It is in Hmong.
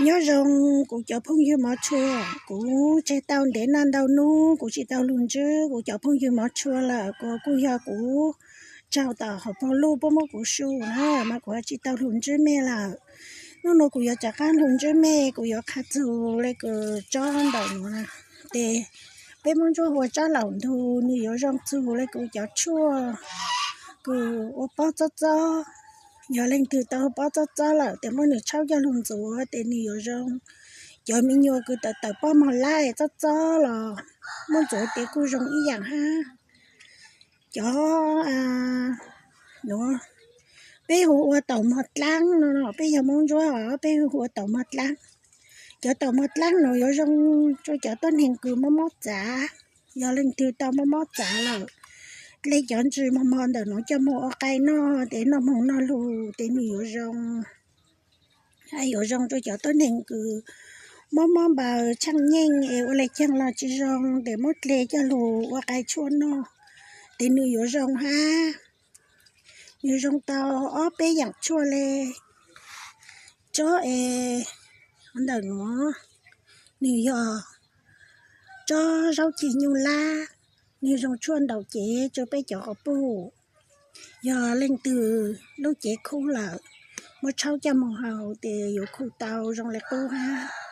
Nyob zoo kuv cov phooj ywg mov tshua, kuv tseg tau ntev noj ntau hnub kuv tsis tau hlus ntswb kuv cov phooj ywg mov tshua lawm, kuv kuj yog kuv tsaug tom hauv paus lub puab muab kuv su na mas kuv tsis tau hlus ntswb mej lawm. Hnub no kuv yuav rov qab hlus ntswb mej, kuv yuav qha txug le kws tsob ntawm nuav, ces peb muab ntsuab hu ua tsob laum ntug, nws yuav zoo txug le kuv cov tshuaj kws ua pob txob txob. Yog leej twg tau pob txob txob lawm tes muab nws tshaub coj lug ntxuav tes nws yuav zoo. Cov me nyuam kws tawm tawm pob mog lab txob txob los muab ntxuav tes kuj zoo ib yaam hab. Cov nuav peb hu ua taum mog dlaab no, peb yog Moob Ntsuab os peb hu ua taum mog dlaab. Cov taum mog dlaab nuav yuav zoo rua cov tuab neeg kws mob mob txav. Yog leej twg tau mob mob txav lawm, dle cov ntsws mog mog ntawm nuav coj moog ua qai noj tes noj moog noj lug tes nws yuav zoo. Yuav zoo rua cov tuab neeg kws mob mob npaws tshaaj nyeej es ua le caag los tsis zoo tes muab dle coj lug ua qai tshuaj noj tes nws yuav zoo hab. Nws zoo tau ob peb yaam tshuaj le. Tsob es ntawm nuav nws yog tsob zaub ceg nyuj lab, nws zoo tshuaj ntaus cev rua peb cov quas puj. Yog leej twg lub cev khub lawm, muab tshaub coj moog haus tes yuav khu tau zoo le qub hab.